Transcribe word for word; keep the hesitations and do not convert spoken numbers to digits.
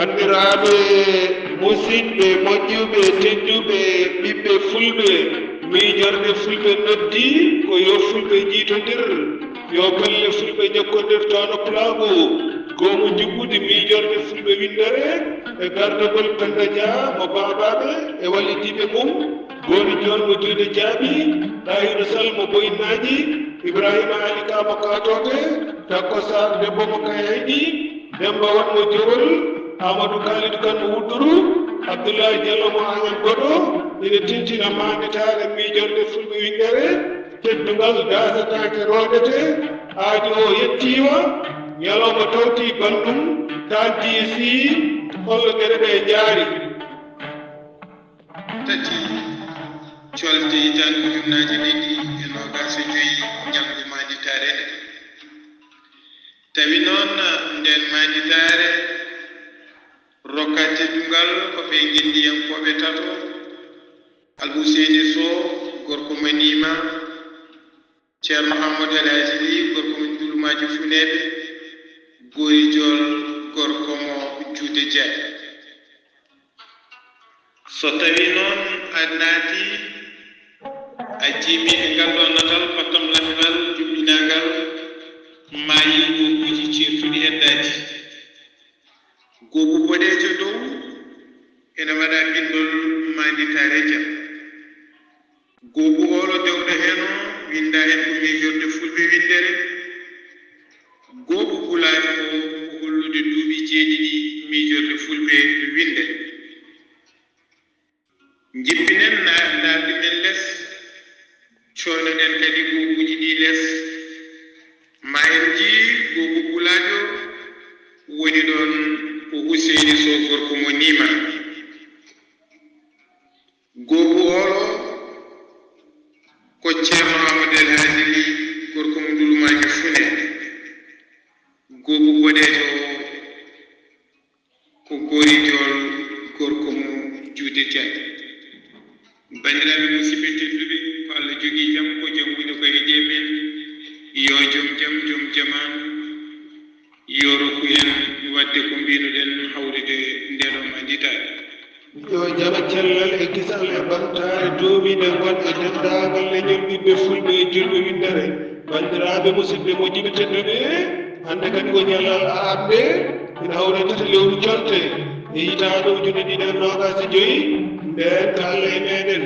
Banndiraaɓe musidɓe moƴƴuɓe tedduɓe ɓiɓɓe fulɓe, miijorde fulɓe noddi ko yo fulɓe njiitondir, yo pelle fulɓe njokkondir toono pulaagu. Goomu njuɓɓudi miijorde fulɓe winndere e gardagol Pennda Jah mo baabaaɓe e wallidiiɓe mum. Goori Jool mo Juude Jaaɓi, Ɗahiru Sal mo Boyinnaaji, Ibraahiima Ali Ka mo Kaatoote, Takko Saar debbo mo Kayayɗi, Demmba Wan mo Jowol, Aamadu Kaalidu Kan mo Wudduru, Abdullaahi Jallo mo Añam Goɗo, ina tintina maanditaare miijorde fulɓe winndere, teddungal daasetaake rooɗete, aadi o yettiima, ñalawma tawti banndum, taan diisi, hollo geɗe ɗe njaari. Tati, colte hitaande ujunnaaje ɗiɗi e noogaas e joy, ñalngu maanditaare nde. Tawi noon, ndeen maanditaare rokkaa teddungal ko ɓee ngenndiyankooɓe tato, Alhuseyni Soh, gorko mo Niima, Ceerno Amadou El Hadji Ly, gorko mo Ndulumaaji Funeeɓe, Goori Jool, gorko mo Juude Jaaɓi. So tawii noon a naatii, a jiimi e ngal ɗoo natal, pattam laminal juɓɓinangal, maa yii goobuuji ceertuɗi heddaaji. Goobu boɗeejo dow ene waɗa binndol maanditaare jam. Goobu oolo dewɗo heen o winndaa heen ko miijorde fulɓe winndere. Goobu pulaajo o ko hollude duuɓi jeeɗiɗi miijorde fulɓe winndere. Njippinen nda-, ndaardi men les, cooynoɗen kadi goobuuji ɗi les. Maa en njii goobu pulaajo woni ɗoon ko Huseyni Soh gorko mo Niima. Goobu oolo ko Ceerno Amadou El Hadji Ly gorko mo Ndulumaaji Funeeɓe. Goobu boɗeejo o ko Goori Jool gorko mo Juude Jaaɓi. Banndiraaɓe musidɓe tedduɓe, ko Allah jogii jam, ko jam woni ko heedi e men. Yo joom jam, joom jamaan, yo rokku en waɗde ko mbiinuɗen hawrude ndee ɗoo maanditaare. Yo jam e cellal e kisal e ɓamtaare duumiinde ngon e denndaangal leñol ɓiɓɓe fulɓe e julɓe winndere. Banndiraaɓe musidɓe moƴƴuɓe tedduɓe, hannde kadi ko ñallal aaɓnde, ina hawri tati lewru colte e hitaande ujunere ɗiɗi e noogaas e joy, ndeen ko Allah e meeɗen.